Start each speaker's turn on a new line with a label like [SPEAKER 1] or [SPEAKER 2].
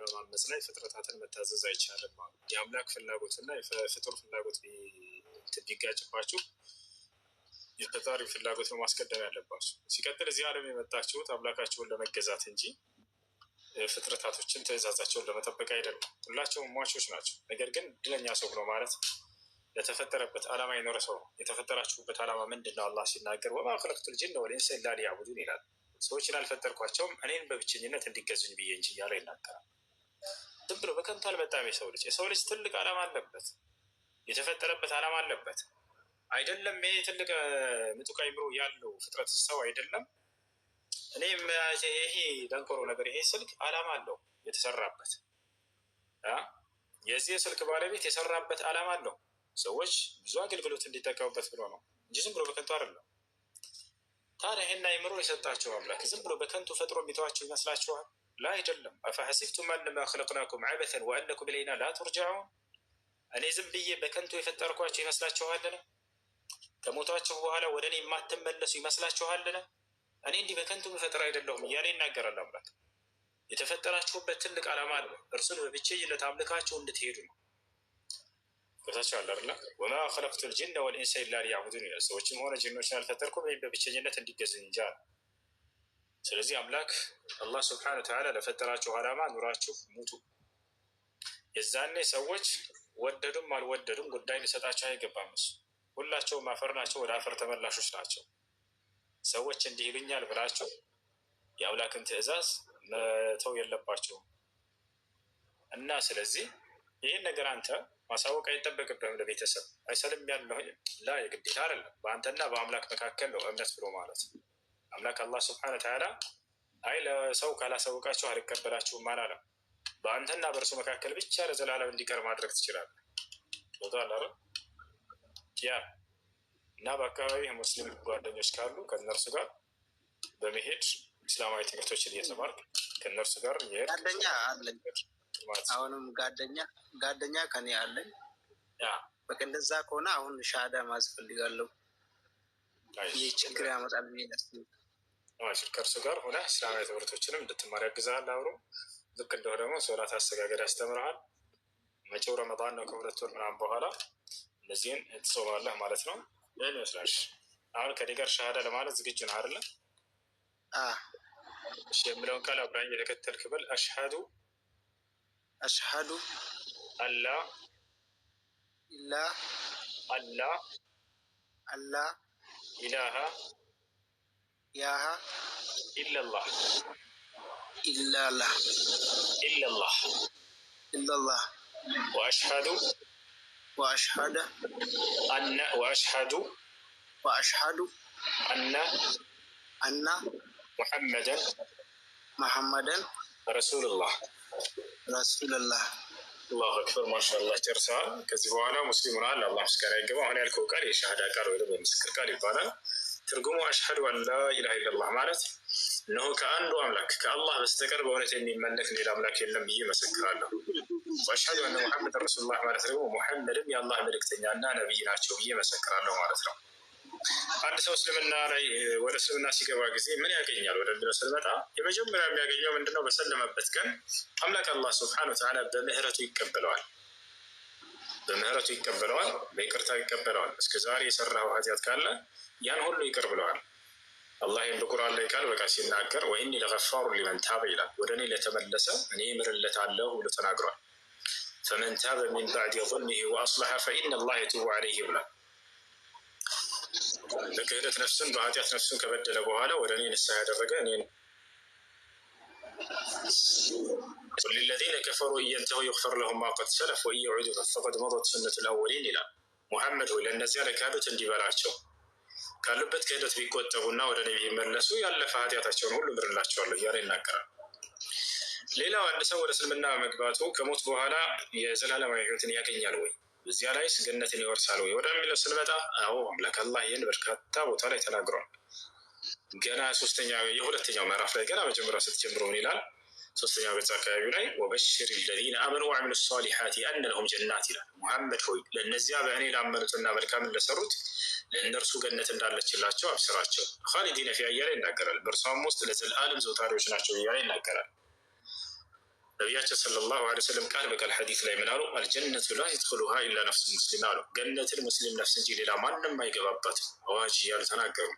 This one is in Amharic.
[SPEAKER 1] በማመፅ ላይ ፍጥረታትን መታዘዝ አይቻልም አሉ። የአምላክ ፍላጎትና የፍጡር ፍላጎት ቢጋጭባችሁ የፈጣሪ ፍላጎት ነው ማስቀደም ያለባችሁ። ሲቀጥል እዚህ ዓለም የመጣችሁት አምላካችሁን ለመገዛት እንጂ ፍጥረታቶችን ትእዛዛቸውን ለመጠበቅ አይደለም። ሁላቸውም ሟቾች ናቸው። ነገር ግን እድለኛ ሰው ብሎ ማለት ለተፈጠረበት ዓላማ የኖረ ሰው ነው። የተፈጠራችሁበት ዓላማ ምንድን ነው? አላህ ሲናገር وما خلقت الجن والإنس إلا ليعبدون ይላል። ሰዎችን አልፈጠርኳቸውም እኔን በብቸኝነት እንዲገዙኝ ብዬ እንጂ እያለ ይናገራል። ዝም ብሎ በከንቱ አልመጣም። የሰው ልጅ የሰው ልጅ ትልቅ ዓላማ አለበት። የተፈጠረበት ዓላማ አለበት። አይደለም ይሄ ትልቅ ምጡቅ አይምሮ ያለው ፍጥረት ሰው አይደለም። እኔም ይሄ ደንቆሮ ነገር ይሄ ስልክ ዓላማ አለው የተሰራበት። የዚህ የስልክ ባለቤት የሰራበት ዓላማ አለው። ሰዎች ብዙ አገልግሎት እንዲጠቀሙበት ብሎ ነው እንጂ ዝም ብሎ በከንቱ አይደለም። ታዲያ ይሄን አይምሮ የሰጣቸው አምላክ ዝም ብሎ በከንቱ ፈጥሮ የሚተዋቸው ይመስላችኋል? لا አይደለም። أفحسبتم أنما خلقناكم عبثا وأنكم إلينا لا ترجعون። እኔ ዝም ብዬ በከንቱ የፈጠርኳቸው ይመስላችኋልን? ከሞታችሁ በኋላ ወደ እኔ የማትመለሱ ይመስላችኋልን? እኔ እንዲህ በከንቱ ምፈጥር አይደለሁም እያለ ይናገራል አምላክ። የተፈጠራችሁበት ትልቅ ዓላማ አለ። እርሱን በብቸኝነት አምልካችሁ እንድትሄዱ ነው። ገብታችኋል አይደለ? وما خلقت الجن والإنس إلا ليعبدون ይላል። ሰዎችም ሆነ ጅኖችን አልፈጠርኩም እኔን በብቸኝነት እንዲገዙኝ እንጂ አለ። ስለዚህ አምላክ አላህ سبحانه وتعالى ለፈጠራችሁ ዓላማ ኑራችሁ ሙቱ። የዛኔ ሰዎች ወደዱም አልወደዱም ጉዳይ ሊሰጣቸው አይገባም። እሱ ሁላቸውም አፈር ናቸው፣ ወደ አፈር ተመላሾች ናቸው። ሰዎች እንዲህ ይሉኛል ብላችሁ የአምላክን ትዕዛዝ መተው የለባቸውም። እና ስለዚህ ይህን ነገር አንተ ማሳወቅ አይጠበቅብህም ለቤተሰብ አይሰልም ያለሁ ላ የግዴታ አይደለም። በአንተና በአምላክ መካከል ነው እምነት ብሎ ማለት። አምላክ አላህ ስብሐነ ወተዓላ አይ ለሰው ካላሳወቃችሁ አልቀበላችሁም አላለም። በአንተና በእርሱ መካከል ብቻ ለዘላለም እንዲቀር ማድረግ ትችላለህ። ገብቶሃል አይደል? ያ እና በአካባቢ ሙስሊም ጓደኞች ካሉ ከእነርሱ ጋር በመሄድ እስላማዊ ትምህርቶችን እየተማርክ ከእነርሱ ጋር እየሄድክ
[SPEAKER 2] ጓደኛ አለኝ።
[SPEAKER 1] ማለት ነው።
[SPEAKER 2] አሁንም ጓደኛ ከኔ አለኝ።
[SPEAKER 1] ያ
[SPEAKER 2] በቃ እንደዛ ከሆነ አሁን ሻሃዳ ማስፈልጋለሁ። ይህ ችግር ያመጣል ብዬ አስብ።
[SPEAKER 1] ከእርሱ ጋር ሆነ እስላማዊ ትምህርቶችንም እንድትማር ያግዝሃል። አብሮ ልክ እንደሆነ ደግሞ ሶላት አሰጋገድ ያስተምርሃል። መጪው ረመዳን ነው ከ2 ወር ምናምን በኋላ እነዚህን ትጾማለህ ማለት ነው። ይህን ይመስላል። አሁን ከኔ ጋር ሻሃዳ ለማለት ዝግጁ ነው አይደለ? እሺ የምለውን ቃል አብረኸኝ እየተከተልክ በል። أشهد
[SPEAKER 2] أشهد
[SPEAKER 1] أن لا
[SPEAKER 2] إلا
[SPEAKER 1] أن لا
[SPEAKER 2] أن لا
[SPEAKER 1] إله
[SPEAKER 2] إله
[SPEAKER 1] إلا الله
[SPEAKER 2] إلا الله
[SPEAKER 1] إلا الله
[SPEAKER 2] إلا الله
[SPEAKER 1] وأشهد
[SPEAKER 2] وأشهد
[SPEAKER 1] أن وأشهد
[SPEAKER 2] وأشهد
[SPEAKER 1] أن
[SPEAKER 2] أن
[SPEAKER 1] محمدا
[SPEAKER 2] محمدا
[SPEAKER 1] رسول الله።
[SPEAKER 2] رسول الله።
[SPEAKER 1] الله أكبر ما شاء الله። ጨርሰዋል። ከዚህ በኋላ ሙስሊም ሆነሃል። ለአላህ ምስጋና ይገባው። አሁን ያልከው ቃል የሻሃዳ ቃል ወይ ደግሞ የምስክር ቃል ይባላል። ትርጉሙ أشهد أن لا إله إلا الله ማለት እነሆ ከአንዱ አምላክ ከአላህ በስተቀር በእውነት የሚመለክ ሌላ አምላክ የለም ብዬ መሰክራለሁ። وأشهد أن محمدا رسول الله ማለት ደግሞ ሙሐመድም የአላህ መልእክተኛ እና ነቢይ ናቸው ብዬ መሰክራለሁ ማለት ነው። አንድ ሰው እስልምና ላይ ወደ እስልምና ሲገባ ጊዜ ምን ያገኛል ወደሚለው ስንመጣ የመጀመሪያ የሚያገኘው ምንድነው? በሰለመበት ቀን አምላክ አላህ ስብሐነ ወተዓላ በምህረቱ ይቀበለዋል። በምህረቱ ይቀበለዋል፣ በይቅርታው ይቀበለዋል። እስከ ዛሬ የሰራው ኃጢአት ካለ ያን ሁሉ ይቅር ብለዋል። አላህ ይህን በቁርአን ላይ ቃል በቃል ሲናገር ወኢኒ ለገፋሩ ሊመን ታበ ይላል። ወደ እኔ ለተመለሰ እኔ እምርለታለሁ ብሎ ተናግሯል። ፈመን ታበ ሚን ባዕድ ظልሚሂ ወአስለሐ ፈኢነ ላህ የቱቡ ዐለይህ ብሏል። በክህደት ነፍሱን በኃጢአት ነፍሱን ከበደለ በኋላ ወደ እኔ ንስሐ ያደረገ እኔ قل للذين كفروا إن ينتهوا يغفر لهم ما قد سلف وإن يعودوا فقد مضت سنة الأولين ይላል። ሙሐመድ ሆይ ለእነዚያ ለካዱት እንዲህ በላቸው ካሉበት ክህደት ቢቆጠቡና ወደ እኔ ቢመለሱ ያለፈ ኃጢአታቸውን ሁሉ ምርላቸዋለሁ እያለ ይናገራል። ሌላው አንድ ሰው ወደ እስልምና መግባቱ ከሞት በኋላ የዘላለማዊ ሕይወትን ያገኛል ወይ፣ በዚያ ላይስ ገነትን ይወርሳል ወይ ወደሚለው ስንመጣ፣ አዎ አምላክ አላህ ይህን በርካታ ቦታ ላይ ተናግሯል። ገና ሶስተኛ የሁለተኛው ምዕራፍ ላይ ገና መጀመሪያ ስትጀምሩ ምን ይላል? ሶስተኛው ገጽ አካባቢ ላይ وبشر الذين آمنوا وعملوا الصالحات أن لهم جنات ይላል። ሙሐመድ ሆይ ለእነዚያ በእኔ ላመኑትና መልካምን ለሰሩት ለእነርሱ ገነት እንዳለችላቸው አብስራቸው። خالدين فيها እያለ ይናገራል። በእርሷም ውስጥ ለዘላለም ዘውታሪዎች ናቸው እያለ ይናገራል። ነቢያችን ሰለላሁ ዐለይሂ ወሰለም ቃል በቃል ሐዲስ ላይ ምን አሉ? አልጀነቱ ላ የድኹሉሃ ኢላ ነፍሱ ሙስሊም አሉ። ገነትን ሙስሊም ነፍስ እንጂ ሌላ ማንም አይገባባትም። አዋጅ እያሉ ተናገሩ።